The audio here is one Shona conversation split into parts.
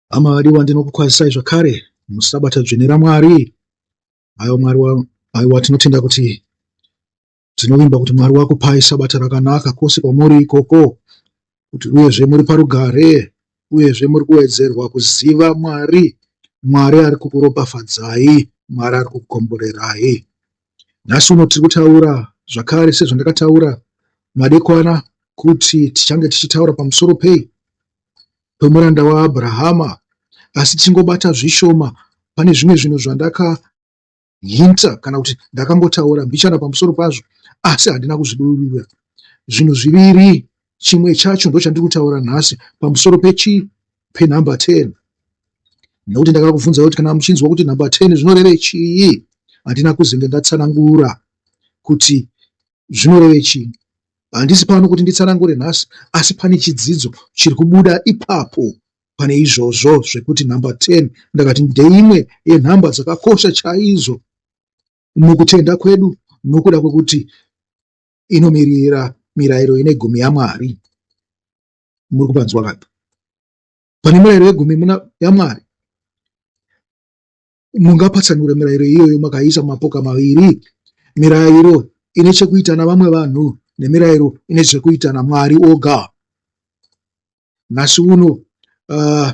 Hama vadiwa ndinokukwazisai zvakare musabata dzvene raMwari. Aiwa Mwari wa, aiwa tinotenda kuti tinovimba kuti Mwari wakupai sabata rakanaka kwose kwamuri ikoko kuti uyezve muri parugare uyezve muri kuwedzerwa kuziva Mwari. Mwari ari kukuropafadzai, Mwari ari kukukomborerai. Nhasi uno tiri kutaura zvakare sezvandakataura madekwana kuti tichange tichitaura pamusoro pei? Pemuranda waAbrahama. Asi tichingobata zvishoma pane zvimwe zvinhu zvandakahinta kana kuti ndakangotaura mbichana pamusoro pazvo asi handina kuzvidurura. Zvinhu zviviri, chimwe chacho ndochandiri kutaura nhasi pamusoro pechii? Penhamba 10. Nekuti ndakakubvunzai kuti kana muchinzwa kuti nhamba 10 zvinoreve chii, handina kuzenge ndatsanangura kuti zvinoreve chii. Handisi pano kuti nditsanangure nhasi, asi pane chidzidzo chiri kubuda ipapo pane izvozvo zvekuti nhamba 10 ndakati ndeimwe yenhamba dzakakosha chaizvo mukutenda kwedu nokuda kwekuti inomirira mirayiro ine gumi yaMwari. Muri kupanzwa kapi? Pane mirayiro yegumi yaMwari mungapatsanure mirayiro iyoyo makaiisa mumapoka maviri, mirayiro ine chekuita navamwe vanhu nemirayiro ine chekuita naMwari oga. Nhasi uno uh,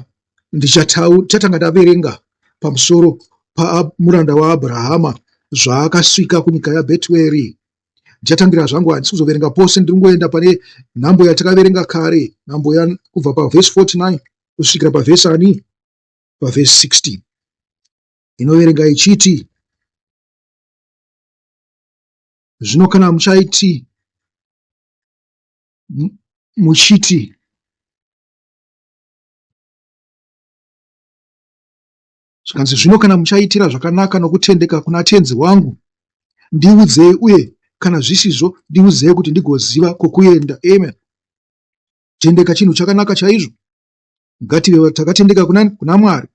ndichatanga taverenga pamusoro pamuranda waAbrahama zvaakasvika kunyika yaBhetueri. Ndichatangira zvangu, handisi kuzoverenga pose, ndiri kungoenda pane nhambo yatakaverenga kare, nhambo kubva pavhesi 49 kusvikira pavhesi ani? Pavhesi 16 inoverenga ichiti, Zvino kana muchaiti muchiti zvikanzi zvino kana muchaitira zvakanaka nokutendeka kuna tenzi wangu ndiudzei uye kana zvisizvo ndiudzei kuti ndigoziva kwokuenda amen tendeka chinhu chakanaka chaizvo Ngative takatendeka kuna, kuna Mwari.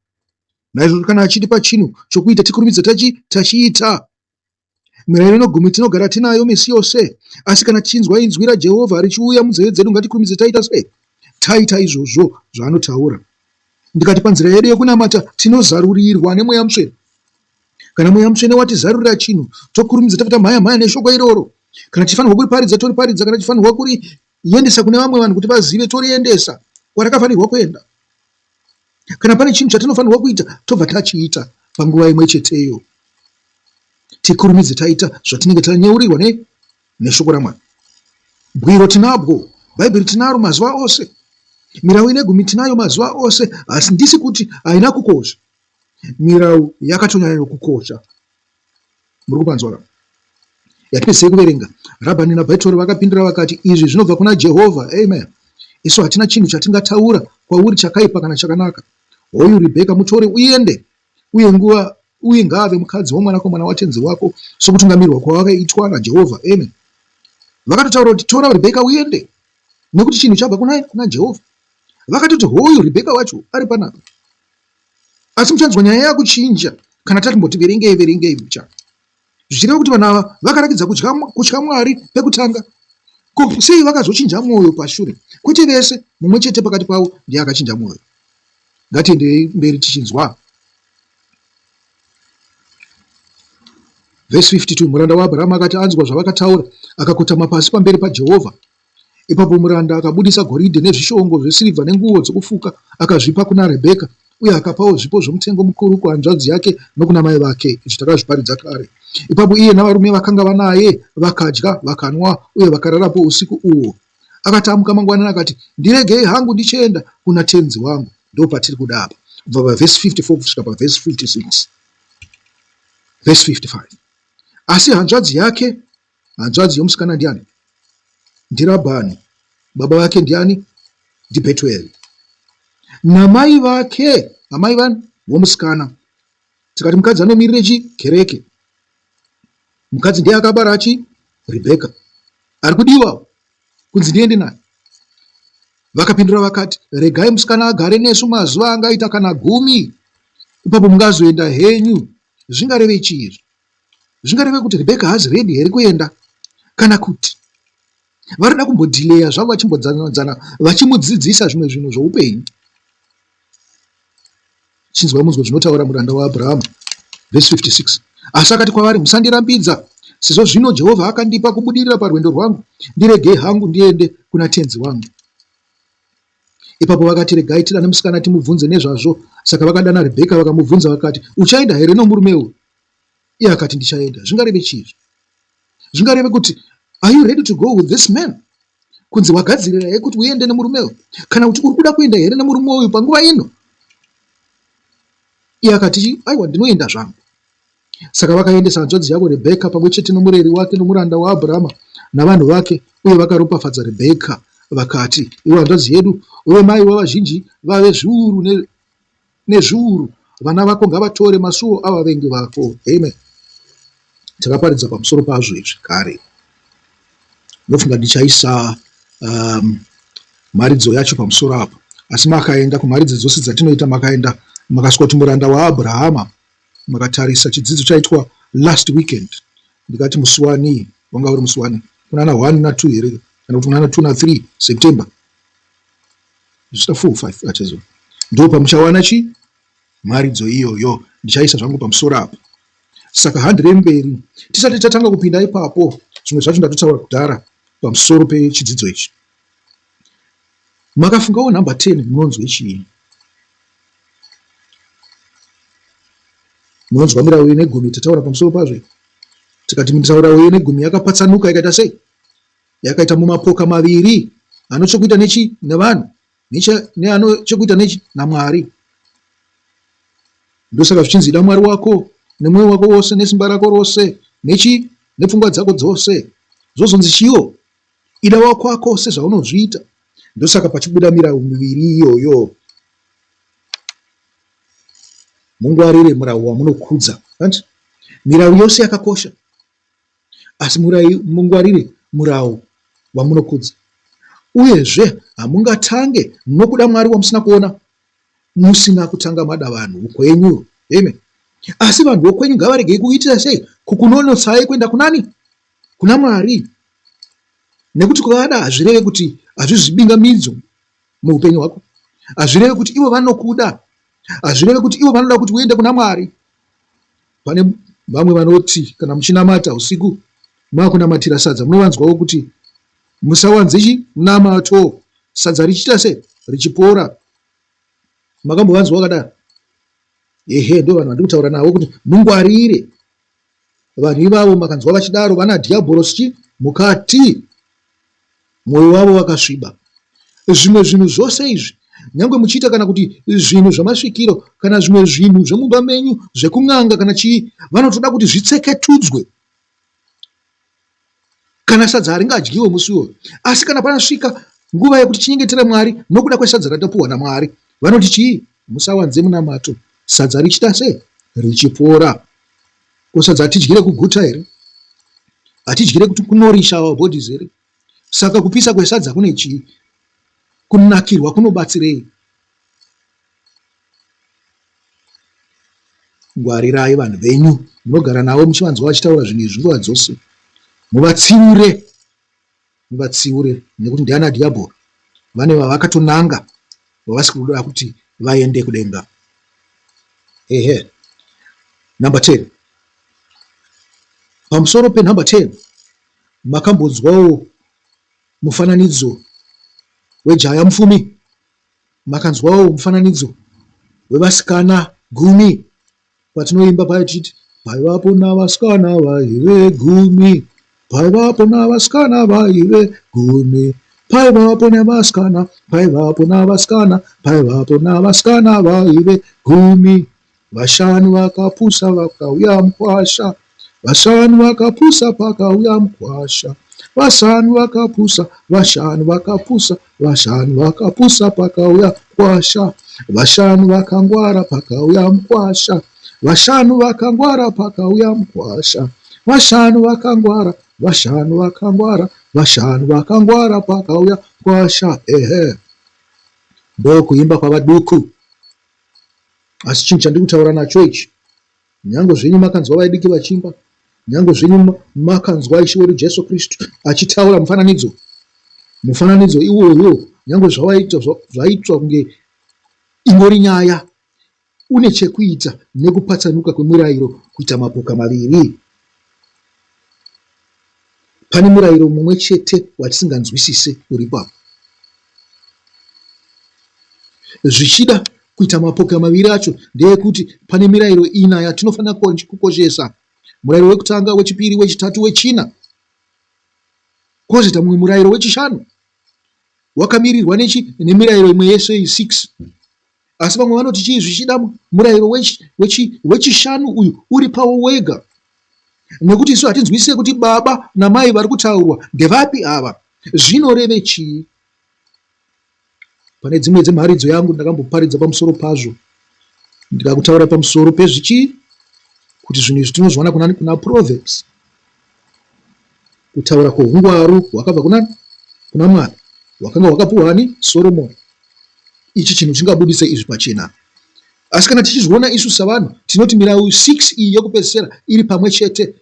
Naizvozvo kana achitipa chinhu chokuita tikurumidze tachi, tachiita. Mirayiro inogumi tinogara tinayo misi yose, asi kana tichinzwa inzwi raJehovha richiuya munzeve dzedu ngatikurumidze taita sei? Taita izvozvo zvaanotaura. Ndikati panzira yedu yekunamata tinozarurirwa neMweya Mutsvene. Kana Mweya Mutsvene watizarurira chinhu, tokurumidza tafita mhaya mhaya neshoko iroro. Kana tichifanirwa kuriparidza toriparidza, kana tichifanirwa kuri yendesa kune vamwe vanhu kuti vazive toriendesa kwarakafanirwa kuenda. Kana pane chinhu chatinofanirwa kuita tobva tachiita panguva imwe cheteyo. Tikurumidze taita zvatinenge tanyeurirwa ne neshoko raMwari. Bwiro tinabwo, Bhaibheri tinaro mazuva ose. Mirau ine gumi tinayo mazuva ose, asi ndisi kuti haina kukosha. Mirau yakatonyanya kukosha. Muri kupanzwa ka? Yatipedzisei kuverenga. Rabhani naBhetueri vakapindura vakati, Izvi zvinobva kuna Jehovha. Amen. Isu hatina chinhu chatingataura kwauri chakaipa kana chakanaka. Hoyu Ribheka, mutore uende, uye nguva uye ngaave mukadzi womwanakomana watenzi wako sokutungamirwa kwawakaitwa naJehovha. Amen. Vakatotaura kuti tora Ribheka uende, nekuti chinhu chabva kuna, kuna Jehovha. Vakatoti hoyu Ribheka wacho ari panapa. Asi muchanzwa nyaya yakuchinja kana tatimboti verengei verengei mucha. Zvichireva kuti vanhu ava vakarakidza kutya, kutya Mwari pekutanga. Ko sei vakazochinja mwoyo pashure? Kwete vese, mumwe chete pakati pavo ndiye akachinja mwoyo. Ngatienderei mberi tichinzwa. Vhesi 52 Muranda waAbhurahama akati anzwa zvavakataura, akakotama pasi pamberi paJehovha. Ipapo muranda akabudisa goridhe nezvishongo zvesirivha nenguo dzokufuka akazvipa kuna Rebheka, uye akapawo zvipo zvomutengo mukuru kuhanzvadzi yake nokuna mai vake. Izvi takazviparidza kare. Ipapo iye navarume vakanga vanaye vakadya, vakanwa uye vakararapo usiku uhwo. Akati amuka mangwanani akati, Ndiregei hangu ndichienda kuna tenzi wangu. Ndopatiri kuda apa, kubva pavhesi 54 kusvika pavhesi 56. Vhesi 55. Asi hanzvadzi yake Hanzvadzi yomusikana ndiani? NdiRabhani. Baba vake ndiani? NdiBhetueri. Namai vake, amai vani? Vomusikana. Tikati mukadzi anomirire chi? Kereke. Mukadzi ndiye akabara chi? Rebheka. Ari kudiwa kunzi ndiende naye. Vakapindura vakati, Regai musikana agare nesu mazuva angaita kana gumi, ipapo mungazoenda henyu. Zvingareve chii izvi? Zvingareve kuti Rebecca haazi ready here kuenda kana kuti varikuda kumbodhileya zvavo vachimbodzana vachimudzidzisa zvimwe zvinhu zvoupenyu. Chinzwai munzwe zvinotaura muranda waAbhurahama. Vhesi 56. Asi akati kwavari, Musandirambidza, sezvo zvino Jehovha akandipa kubudirira parwendo rwangu, ndiregei hangu ndiende kuna tenzi wangu. Ipapo vakati, Regai tidane musikana timubvunze nezvazvo. Saka vakadana Rebheka vakamubvunza vakati, Uchaenda here nomurume uyu? Iye akati, Ndichaenda. Zvingareve chii izvi? Zvingareve kuti, Are you ready to go with this man? Kunzi wagadzirira here kuti uende nemurume uyu? Kana kuti uri kuda kuenda here nemurume uyu panguva ino? Iye akati, Aiwa, ndinoenda zvangu. Saka vakaendesa hanzvadzi yavo Rebheka pamwe chete nomureri wake nomuranda waAbhurahama navanhu vake, uye vakaropafadza Rebheka vakati, Iwe hanzvadzi yedu, uve mai wavazhinji vave zviuru nezviuru, vana vako ngavatore masuo avavengi vako. Amen. Takaparidza pamusoro pazvo izvi kare. Ndofunga ndichaisa um, mharidzo yacho pamusoro apo. Asi makaenda kumharidzo dzose dzatinoita, makaenda makasvika kuti muranda waAbhurahama, makatarisa chidzidzo chaitwa last weekend, ndikati musi wani, wanga uri musi wani, kunana 1 na 2 here kana kuti kunana 2 na 3 September zvichida 4 5 achazo ndo pamuchawana chi mharidzo iyoyo ndichaisa zvangu pamusoro apo saka handire mberi tisati tatanga kupinda ipapo zvimwe zvacho ndatotaura kudhara pamusoro pechidzidzo ichi makafungawo number 10 munonzwe chii munonzwa mirau ine gumi tataura pamusoro pazvo tikati mitaurau ine gumi yakapatsanuka ikaita sei yakaita mumapoka maviri anochekuita nechi nevanhu neano chekuita nechi naMwari. Ndosaka zvichinzi ida Mwari wako nemwoyo wako wose nesimba rako rose nechi nepfungwa dzako dzose. Zvozonzi chiwo ida wakwako sezvaunozviita. Ndosaka pachibuda mirau miviri iyoyo. Mungwarire murau wamunokudza. Mirau yose yakakosha. Asi mungwarire murau wamunokudza. Uyezve hamungatange nokuda Mwari wamusina kuona, musina kutanga mada vanhu vokwenyu. Amen. Asi vanhu vokwenyu ngavaregei kuitira sei? Kukunonotsai kuenda kunani? Kuna Mwari. Nekuti kuvada hazvireve kuti hazvizvibingamidzo muupenyu hwako. Hazvireve kuti ivo vanokuda. Hazvireve kuti ivo vanoda kuti uende kuna Mwari. Pane vamwe vanoti kana muchinamata usiku makunamatira sadza munovanzwawo kuti musawanze chi munamato sadza richiita se richipora. Makambovanzwa vakadaro? Ehe, ndo vanhu vandiri kutaura navo kuti mungwarire vanhu ivavo makanzwa vachidaro vana dhiabhorosi chi mukati mwoyo wavo wakasviba. Zvimwe zvinhu zvose izvi nyange muchiita kana kuti zvinhu zvamasvikiro kana zvimwe zvinhu zvemumba menyu zvekun'anga kana chii vanotoda kuti zvitseketudzwe. Kana sadza haringadyiwe musi iwoyo asi kana pasvika nguva yekuti chinyengetera Mwari nokuda kwesadza ratapuhwa naMwari vanoti chii musawanze munamato sadza richiita sei richipora. Ko sadza hatidyire kuguta here? Hatidyire kuti kunorisha our bodies here? Saka kupisa kwesadza kune chii? Kunakirwa kunobatsirei? Ngwarirai vanhu venyu munogara navo muchivanzwa vachitaura zvinhu izvi nguva dzose. Muvatsiure, muvatsiure nekuti ndiana dhiyabhoro vane vavakatonanga vavasi kuda kuti vaende kudenga. Ehe. Number 10. Pamusoro penumber 10 makambonzwawo mufananidzo wejaya mupfumi? Makanzwawo mufananidzo wevasikana gumi? Patinoimba paya tichiti paivapo navasikana vaive gumi, paivapo navasikana vaive gumi, paivapo nevasikana, paivapo navasikana, paivapo navasikana vaive gumi. Vashanu vakapusa vakauya mukwasha, vashanu vakapusa pakauya mukwasha, vashanu vakapusa, vashanu vakapusa, vashanu vakapusa pakauya mukwasha, vashanu vakangwara pakauya mukwasha, vashanu vakangwara pakauya mukwasha, vashanu vakangwara, vashanu vakangwara, vashanu vakangwara pakauya mukwasha. Ehe, ndokuimba kwavaduku. Asi chinhu chandiri kutaura nacho ichi, nyange zvenyu makanzwa vaidiki vachiimba, nyange zvenyu makanzwa Ishe wedu Jesu Kristu achitaura mufananidzo, mufananidzo iwoyo nyange zvawaitwa zvaitwa kunge ingori nyaya, une chekuita nekupatsanuka kwemurayiro kuita mapoka maviri. Pane murayiro mumwe chete watisinganzwisise uripo apa. Zvichida kuita mapoka maviri acho ndeyekuti pane mirayiro ina yatinofanira kukoshesa. Murayiro wekutanga, wechipiri, wechitatu, wechina. Kwozoita mumwe murayiro wechishanu wakamirirwa nechi nemirayiro imwe yese iyi 6. Asi vamwe vanoti chii zvichida murayiro wechishanu uyu uri pawo wega nekuti isu hatinzwisise kuti baba namai vari kutaurwa ndevapi ava zvinoreve chii pane dzimwe dzemharidzo yangu ndakamboparidza pamusoro pazvo ndikakutaura pamusoro pezvichii kuti zvinhu izvi tinozviwana kuna, kuna Proverbs kutaura kwoungwaru hwakabva kuna kuna Mwari hwakanga hwakapiwa ani Soromoni ichi chinhu chingabudise izvi pachena asi kana tichizviona isu savanhu tinoti mirau 6 iyi yekupedzisira iri pamwe chete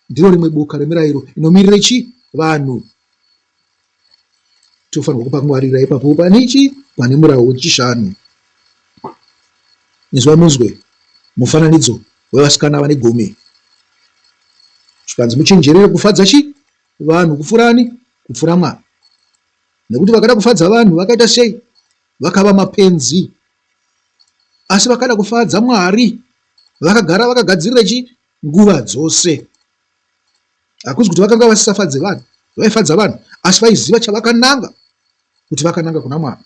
ndiro rimwe boka remirayiro inomirira chi vanhu tofanirwa kupangwarira ipapo pane chi pane murau wechishanu inzwa munzwe mufananidzo wevasikana vane gumi zvikanzi muchenjerere kufadza chi vanhu kupfuura ani kupfuura Mwari nekuti vakada kufadza vanhu vakaita sei vakava mapenzi asi vakada kufadza Mwari vakagara vakagadzirira chi nguva dzose hakuzi kuti vakanga vasisafadze vanhu vaifadza vanhu asi vaiziva chavakananga kuti vakananga kuna Mwari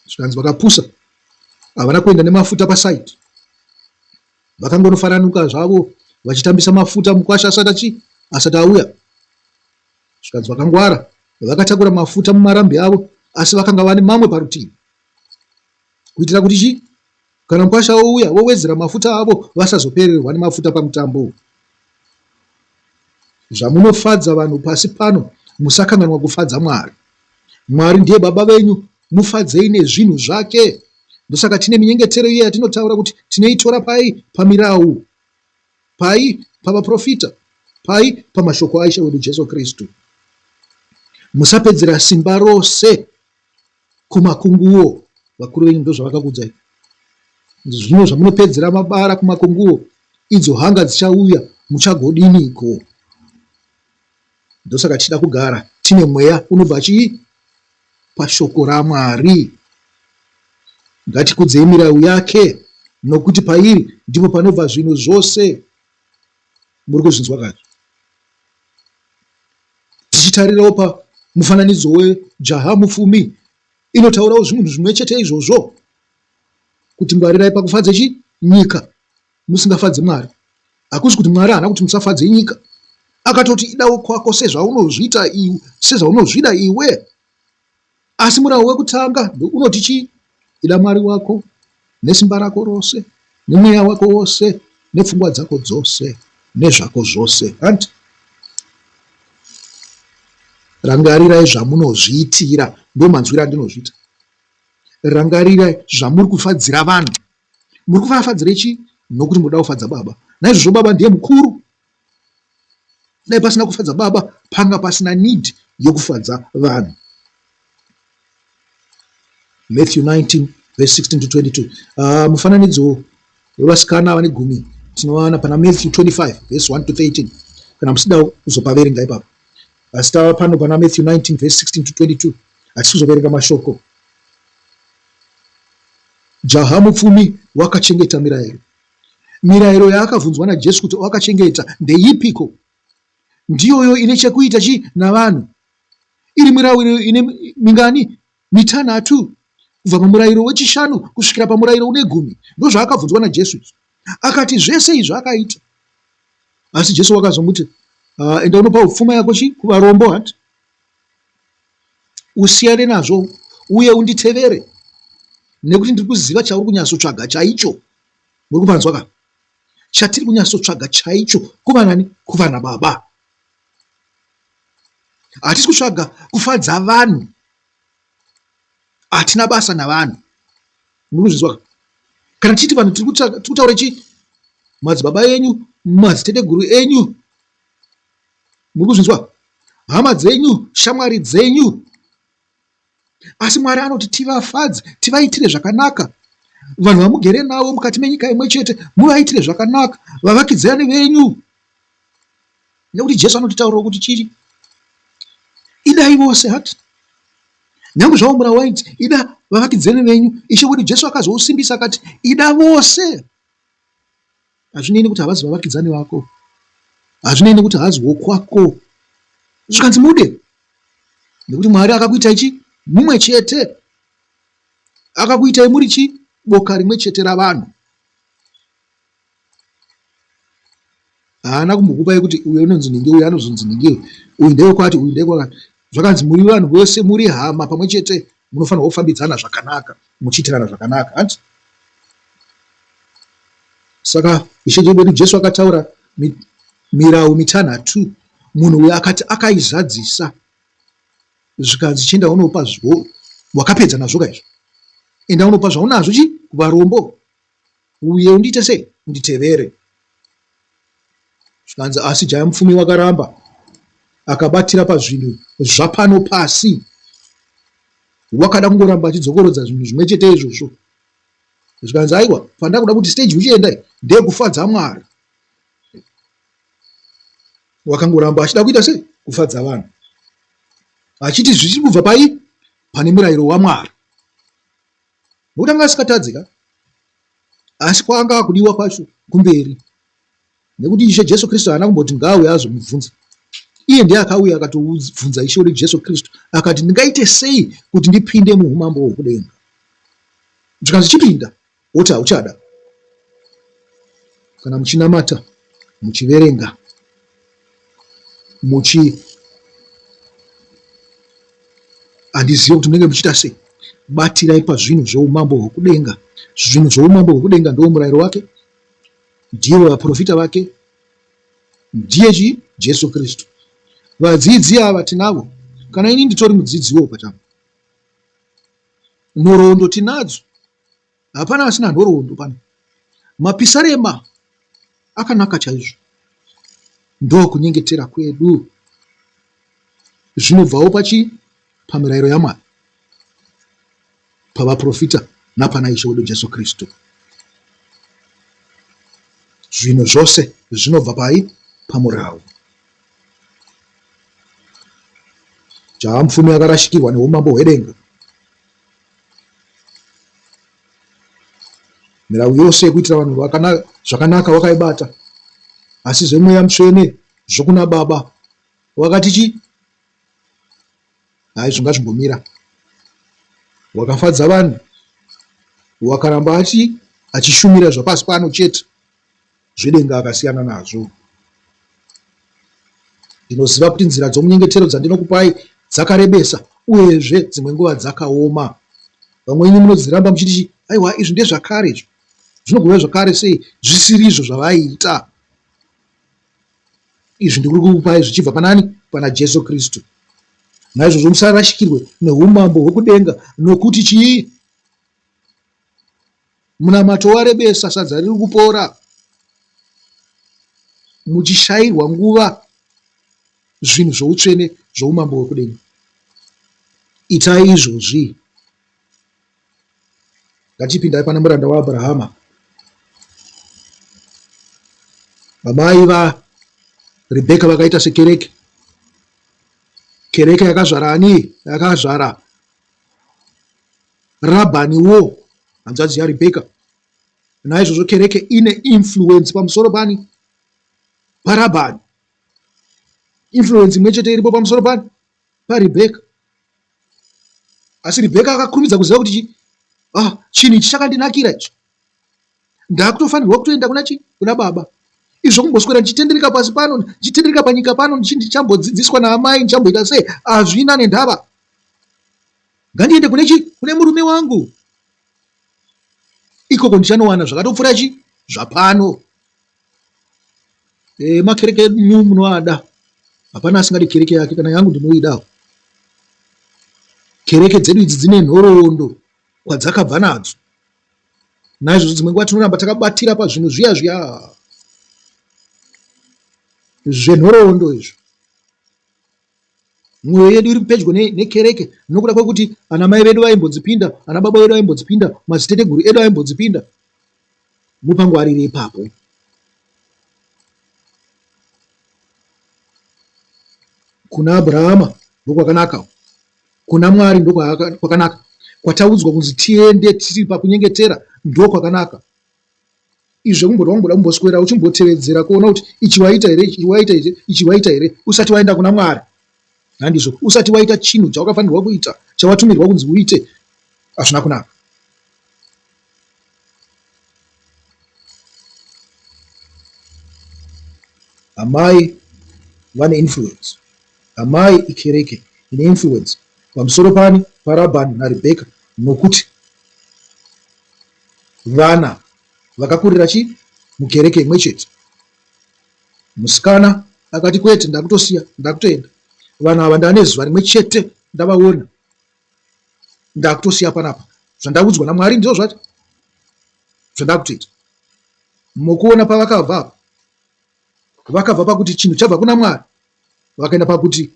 zvikanzi vakapusa havana kuenda nemafuta pasaidi vakangonofaranuka zvavo vachitambisa mafuta mukwasha asati achi asati auya zvikanzi vakangwara vakatakura mafuta mumarambi avo asi vakanga vane mamwe parutivi kuitira kuti chii kana mukwasha ouya vowedzera mafuta avo vasazopererwa nemafuta pamutambo zvamunofadza vanhu pasi pano musakanganwa kufadza Mwari Mwari ndiye baba venyu mufadzei nezvinhu zvake ndosaka tine minyengetero iye yatinotaura kuti tinoitora pai pamirau pai pavaprofita pai pamashoko aIshe wedu Jesu Kristu musapedzera simba rose kumakunguo vakuru venyu ndozvavakakuudzai zvino zvamunopedzera mabara kumakunguo idzo hanga dzichauya muchagodiniko ndosaka tichida kugara tine mweya unobva chii pashoko raMwari ngatikudzei mirau yake nokuti pairi ndipo panobva zvinhu zvose muri kuzvinzwa kani tichitarirawo pamufananidzo wejaha mupfumi inotaurawo zvinhu zvimwe chete izvozvo kuti ngwarirai pakufadze chi nyika musingafadzi Mwari hakusi kuti Mwari haana kuti musafadze nyika akatoti idawo kwako sezvaunozviita iwe sezvaunozvida iwe asi murawo wekutanga unoti chii ida Mwari wako nesimba rako rose nemweya wako wose nepfungwa dzako dzose nezvako zvose hanti rangarirai zvamunozviitira ndomanzwira andinozviita rangarirai zvamuri kufadzira vanhu muri kuvafadzira chii nokuti munoda kufadza baba naizvozvo baba ndiye mukuru dai pasina kufadza baba panga pasina need yokufadza vanhu Matthew 19 verse 16 to 22 uh, mufananidzo wevasikana vane gumi tinowana pana Matthew 25 verse 1 to 13 kana musida kuzopaverenga ipapo asi tava pano pana Matthew 19 verse 16 to 22 hatisi kuzoverenga mashoko Jaha mupfumi wakachengeta mirayiro. Mirayiro yaakabvunzwa naJesu kuti wakachengeta ndeipiko? Ndiyoyo ine chekuita chi navanhu. Iri mirayiro ine mingani? Mitanhatu. Kubva pamurayiro wechishanu kusvikira pamurayiro une gumi. Ndozvaakabvunzwa naJesu izvi. Akati zvese izvi akaita. Asi Jesu wakazomuti, uh, enda unopa pfuma yako chi kuvarombo hanti? Usiyane nazvo uye unditevere nekuti ndiri kuziva chauri kunyatsotsvaga chaicho. Muri kupanzwa ka? Chatiri kunyatsotsvaga chaicho kuva nani? Kuva nababa. Hatisi kutsvaga kufadza vanhu. Hatina basa navanhu. Muri kuzvinzwa ka? Kana tichiti vanhu tiri kutaura chii? Madzibaba enyu, madziteteguru enyu, Muri kuzvinzwa? Hama dzenyu, shamwari dzenyu. Asi Mwari anoti tivafadze, tivaitire zvakanaka. Vanhu vamugere navo mukati menyika imwe chete, muvaitire zvakanaka, vavakidzani venyu. Nekuti Jesu anotitaurirawo kuti chii? Idai vose hati. Nyange zvavo murau wainzi ida vavakidzani venyu, Ishe wedu Jesu akazousimbisa akati ida vose. Hazvinei nekuti havazi vavakidzani vako, hazvinei nekuti haazi wokwako. Zvikanzi mude nekuti Mwari akakuitai chi mumwe chete, akakuitai muri chi boka rimwe chete ravanhu. Haana kumbokupai kuti uyu unonzi nhingi, uyu anozonzi nhingi, uyu ndewekwati, uyu ndewekwakati. Zvakanzi muri vanhu vose muri hama pamwe chete, munofanirwa kufambidzana zvakanaka, muchiitirana zvakanaka. Hanti? Saka Ishe wedu Jesu akataura mirau mitanhatu, munhu uyu akati akaizadzisa, zvikanzi chienda unopa wakapedza nazvo ka izvo, enda unopa zvaunazvo chi kuvarombo uye undiite sei unditevere. Zvikanzi asi jaya mupfumi wakaramba akabatira pazvinhu zvapano pasi, wakada kungoramba achidzokorodza zvinhu zvimwe chete izvozvo. Zvikanzi aiwa pandakuda kuti stage uchienda ndeyekufadza Mwari. Wakangoramba achida kuita sei kufadza vanhu, achiti zvichiri kubva pai pane murayiro waMwari. Nokuti anga asingatadzi ka, asi kwaanga akudiwa kwacho kumberi, nekuti Ishe Jesu Kristu haana kumboti ngaauye azomubvunza. Iye ndiye akauya akatobvunza Ishe wedu Jesu Kristu akati, ndingaite sei kuti ndipinde muumambo hwokudenga? Zvikanzi chipinda, woti hauchada. Kana muchinamata, muchiverenga, muchi handizive kuti munenge muchiita sei, batirai pazvinhu zvoumambo hwokudenga. Zvinhu zvoumambo hwokudenga ndiwo murayiro wake, ndivo vaprofita vake, ndiye chii? Jesu Kristu. Vadzidzi ava tinavo, kana ini nditori mudzidziwo pachangu. Nhoroondo tinadzo, hapana asina nhoroondo pano. Mapisarema akanaka chaizvo, ndokunyengetera kwedu. Zvinobvawo pachii? Pamirayiro yaMwari, pavaprofita napana Ishe wedu Jesu Kristu. Zvinhu zvose zvinobva pai? Pamurau. Jaha mupfumi akarashikirwa neumambo hwedenga. Mirau yose yekuitira vanhu zvakanaka wakaibata, asi zvemweya mutsvene zvokuna Baba wakati chii? Hayi, zvingazvimbomira. Wakafadza vanhu, wakaramba achi achishumira zvapasi pano chete, zvedenga akasiyana nazvo. Ndinoziva kuti nzira dzomunyengetero dzandinokupai dzakarebesa uyezve dzimwe nguva dzakaoma. Vamwe venyu munodziramba muchiti chii? Aiwa, izvi ndezvakare izvi. Zvinogova zvakare sei zvisirizvo zvavaiita? Izvi ndiri kukupai zvichibva panani? Pana Jesu Kristu. Naizvozvo musarashikirwe neumambo hwekudenga nokuti chii? Munamato warebesa, sadza riri kupora. Muchishairwa nguva zvinhu zvoutsvene zvoumambo hwekudenga. Itai izvozvi. Ngatipindai pana muranda waAbrahama. Amai vaRebheka vakaita sekereke. Kereke yakazvara ani? Yakazvara Rabhani wo hanzvadzi yaRebheka. Naizvozvo kereke ine influence pamusoro pani? PaRabhani. Influence imwe chete iripo pamusoro pani? PaRebheka. Asi Rebheka akakurumidza kuziva kuti chi ah, chinhu ichi chakandinakira ichi. Ndakutofanirwa kutoenda kuna chi kuna baba. Izvo kumboswera ndichitendereka pasi pano, ndichitendereka panyika pano, ndichambodzidziswa naamai, ndichamboita sei, hazvina nendava. Ngandiende kune chi kune murume wangu. Ikoko ndichanowana zvakatopfuura chi zvapano. E, makereke enyu munoada. Hapana asingadi kereke yake, kana yangu ndinoidawo. Kereke dzedu idzi dzine nhoroondo kwadzakabva nadzo. Naizvozvo dzimwe nguva tinoramba takabatira pazvinhu zviya zviya zvenhoroondo izvo. Mwoyo yedu iri pedyo nekereke nokuda kwekuti ana mai vedu vaimbodzipinda, ana baba vedu vaimbodzipinda, madziteteguru edu aimbodzipinda. Mupangwarire ipapo. Kuna Abrahama ndokwakanaka, kuna Mwari ndokwakanaka, kwataudzwa kunzi tiende tiri pakunyengetera ndokwakanaka. Izvi zvekumboti wamboda kumboswera uchimbotevedzera kuona kuti ichi waita here, ichi waita here, ichi waita here, usati waenda kuna Mwari. Handizvo, usati waita chinhu chawakafanirwa kuita, chawatumirwa kunzi uite, hazvina kunaka. Amai vane influence. Amai ikereke ine influence pamusoro pani paRabhani naRebheka nokuti Vana vakakurira chii mukereke imwe chete. Musikana akati kwete ndakutosiya ndakutoenda. Vanhu ava ndane zuva rimwe chete ndavaona ndakutosiya panapa. Zvandaudzwa naMwari ndizvo zvacho zvandakutoita. Mukuona pavakabva apa vakabva pakuti chinhu chabva kuna Mwari vakaenda pakuti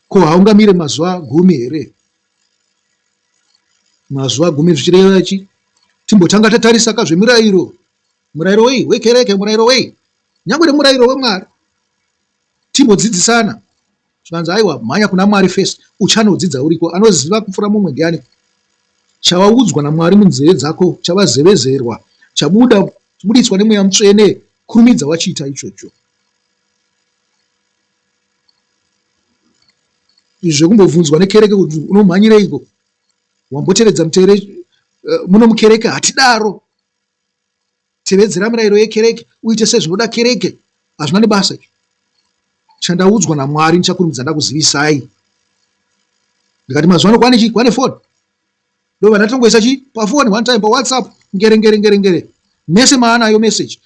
ko haungamire mazuva gumi here? Mazuva gumi zvichireva chi? Timbotanga tatarisa ka zvemurayiro. Murayiro wei? Wekereke, murayiro wei? Nyangwe nemurayiro weMwari. Timbodzidzisana. Zvikanzi aiwa mhanya kuna Mwari first, uchanodzidza uriko. Anoziva kupfuura mumwe ndiani? Chawaudzwa naMwari munzeve dzako, chavazevezerwa, chabuda, buditswa nemweya mutsvene, kurumidza wachiita ichocho. Izvi zvekumbobvunzwa nekereke kuti unomhanyireiko wambotevedza mutere eh, muno mukereke hatidaro tevedzera mirayiro yekereke uite sezvinoda kereke hazvina nebasa izvo chandaudzwa namwari ndichakurumidza ndakuzivisai ndikati mazuva ano kwane chii kwane foni ndobva ndatongoisa chii pafoni one time pawhatsapp ngere ngere ngere ngere mese maanayo message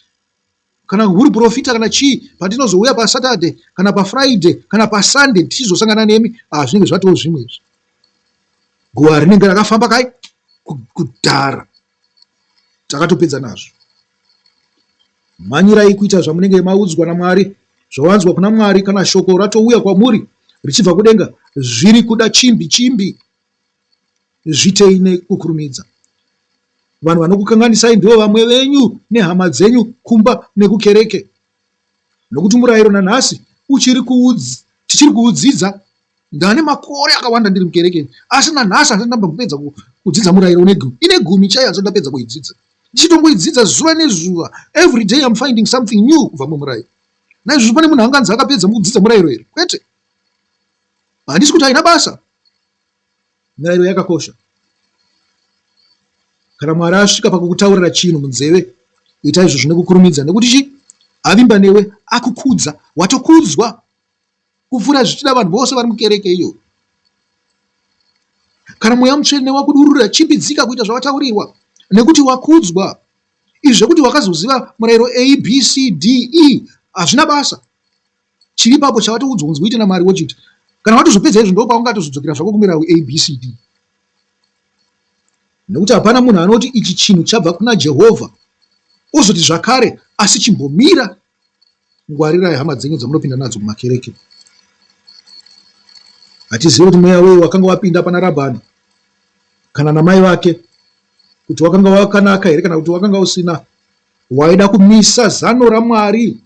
kana huri profita kana chii patinozouya pasaturday kana pafriday kana pasunday tichizosangana nemi ah, zvinenge zvatoo zvimwe izvi guva rinenge rakafamba kai kudhara takatopedza nazvo mhanyirai kuita zvamunenge maudzwa namwari zvawanzwa kuna mwari kana shoko ratouya kwamuri richibva kudenga zviri kuda chimbi chimbi Zviitei nekukurumidza. Vanhu vanokukanganisai ndivo vamwe venyu nehama dzenyu kumba nekukereke. Nokuti murayiro nanhasi uchiri tichiri kuudzidza. Ndane makore akawanda ndiri mukereke asi nanhasi handisati ndambopedza kudzidza murayiro une gumi. Ine gumi chaiyo handisati ndapedza kuidzidza. Ndichitongoidzidza zuva nezuva. Every day I'm finding something new kubva mumurayiro. Naizvozvo pane munhu anganzi akapedza kudzidza murayiro here? Kwete. Handisi kuti haina basa. Mirayiro yakakosha. Kana Mwari asvika pakukutaurira chinhu munzeve, ita izvozvo nekukurumidza nekuti chi avimba newe, akukudza, watokudzwa kupfuura zvichida vanhu vose vari mukereke iyo. Kana Mweya Mutsvene wakudururira, chimbidzika kuita zvawataurirwa nekuti wakudzwa. Izvi zvekuti wakazoziva murayiro A, B, C, D, E hazvina basa. Chiri ipapo chawatoudzwa kunzi uite naMwari wochiita. Kana watozopedza izvo ndipo paungatozodzokera zvako kumirau A, B, C, D. Nekuti hapana munhu anoti ichi chinhu chabva kuna Jehovha ozoti zvakare asi chimbomira. Ngwarirai hama dzenyu dzamunopinda nadzo mumakereke. Hatizivi kuti mweya wei wakanga wapinda pana Rabhani kana namai vake kuti wakanga wakanaka here kana kuti wakanga usina. Waida kumisa zano raMwari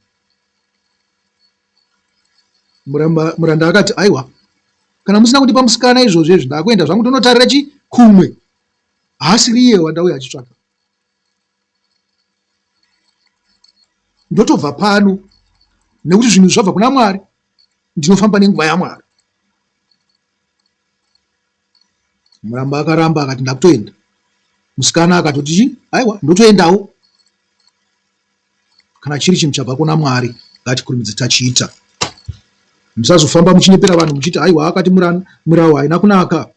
Muranda akati, Aiwa, kana musina kundipa musikana izvozvo izvi ndakuenda zvangu ndonotarira chi kumwe. Haasiri iye wandauya achitsvaka. Ndotobva pano nekuti zvinhu zvabva kuna Mwari, ndinofamba nenguva yaMwari. Muramba akaramba akati ndakutoenda. Musikana akatoti chi aiwa ndotoendawo. Kana chiri chinhu chabva kuna Mwari ngatikurumidze tachiita. Musazofamba muchinyepera vanhu muchiti aiwa akati murau haina kunaka.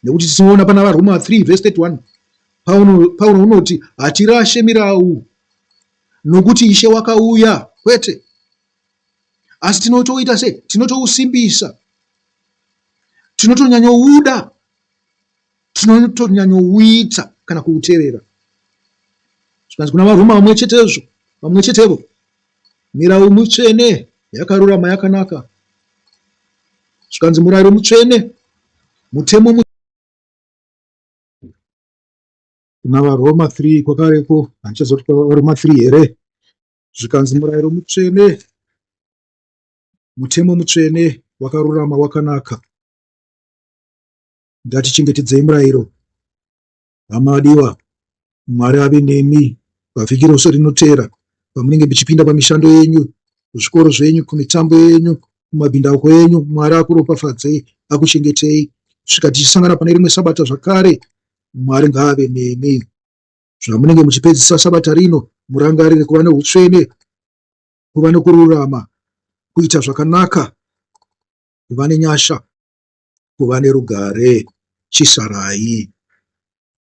Nekuti tinoona pana vaRoma 3 verse 31 Pauro unoti hatirashe mirau nokuti Ishe wakauya kwete asi tinotoita sei tinotousimbisa tinotonyanyouda tinotonyanyouita kana kuuterera. Zvikanzi kuna vaRoma vamwe chetezvo, vamwe chetevo, mirau mitsvene yakarurama yakanaka. Zvikanzi murayiro mutsvene, mutemo kuna vaRoma 3 kwakareko, handichazoti kwaVaRoma 3 here? Zvikanzi murayiro mutsvene, mutemo mutsvene, wakarurama, wakanaka. Ngatichengetedzei murayiro. Hama vadiwa, Mwari ave nemi pavhiki rose rinoteera pamunenge muchipinda pamishando yenyu, kuzvikoro zvenyu, kumitambo yenyu, kumabhindauko enyu. Mwari akuropafadzei, akuchengetei kusvika tichisangana pane rimwe sabata zvakare. Mwari ngaave nemi. Zvamunenge muchipedzisa sabata rino, murangarire kuva neutsvene, kuva nekururama, kuita zvakanaka, kuva nenyasha, kuva nerugare. Chisarai.